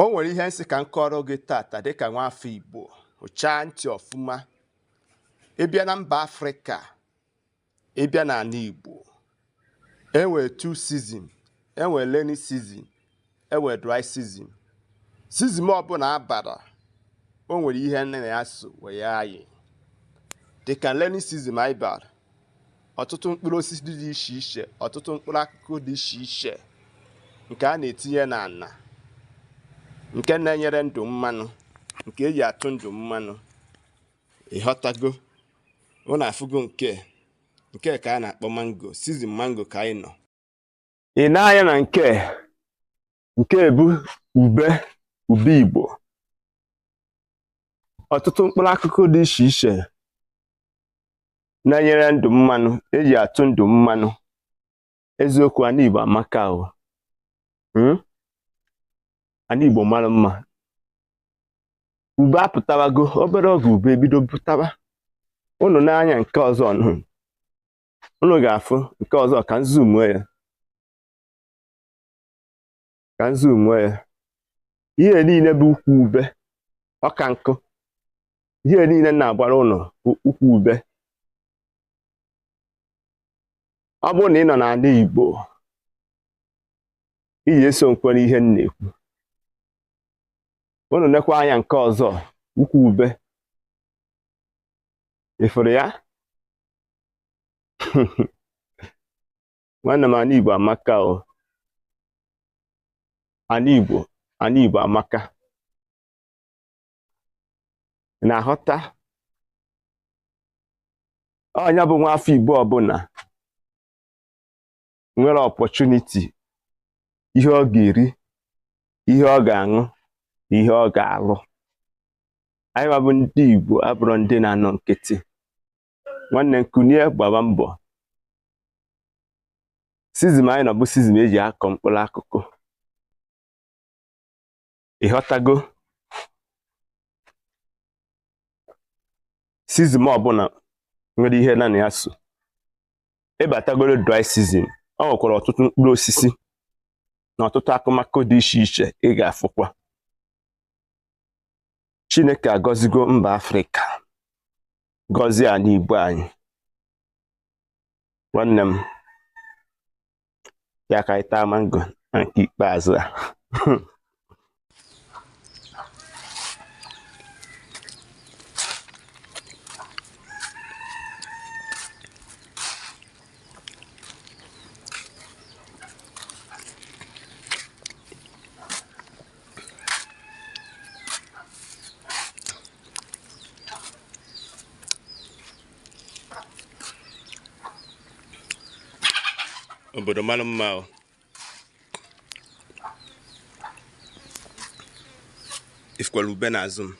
O nwere ihe nsị ka m kọrọ gị tata dịka nwaafọ Igbo. Hụchaa ntị ọfụma. Ị bịa na mba Afrịka, ị bịa n'ala Igbo, e nwere two season, e nwere rainy season, e nwere dry season. Season ọbụla abara, o nwere ihe nne na ya so wee ayị. Dịka rainy season anyị bara, ọtụtụ mkpụrụ osisi dị iche iche, ọtụtụ mkpụrụ akụkụ dị iche iche nke a na-etinye n'ala, nke na-enyere ndụ mmanụ, nke eji atụ ndụ mmanụ. Ịghọtago? Unu afụgo nke nke ka a na-akpọ mango, season mango ka anyị nọ. Ị na-anya na nke nke bụ ube ube Igbo. Ọtụtụ mkpụrụ akụkụ dị iche iche na-enyere ndụ mmanụ, eji atụ ndụ mmanụ. Eziokwu, ala Igbo amaka o. Ala Igbo mara mma. Ube apụtawago, obere oge ube ebido pụtawa. Unu n'anya nke ọzọ nụ, unu ga-afụ nke ọzọ ka m zoom ya. Ka m zoom ya. Ihe niile bụ ukwu ube, ọka nkụ. Ihe niile na-agbara unu bụ ukwu ube. Ọ bụrụ na ị nọ n'ala Igbo, ị ga-eso nkwere ihe m na-ekwu. Unu nekwa anya nke ọzọ, ukwu ube. Ị fụrụ ya? Nwanne m, ala Igbo amaka o. Ala Igbo, ala Igbo amaka. Ị na-aghọta? Onye bụ nwaafọ Igbo ọbụla nwere opportunity, ihe ọ ga-eri, ihe ọ ga-aṅụ, na ihe ọ ga-alụ. Anyị bụ ndị Igbo abụrụ ndị na-anọ nkịtị. Nwanne m, kunie gbaba mbọ. Season anyị nọ bụ season eji akọ mkpụrụ akụkụ. Ịghọtago? Season ọbụla nwere ihe na ya so. Ịbatagoro dry season, ọ nwekwara ọtụtụ mkpụrụ osisi na ọtụtụ akụmakụ dị iche iche ị ga-afụkwa. Chineke agọzigo mba Afrịka, gọzie ala Igbo anyị. Nwanne m, ya ka anyị taa mango na nke ikpeazụ a. Obodo mara mma o. Ifụkwara ube n'azụ m.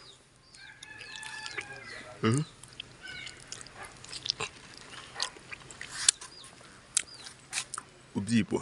Ube Igbo.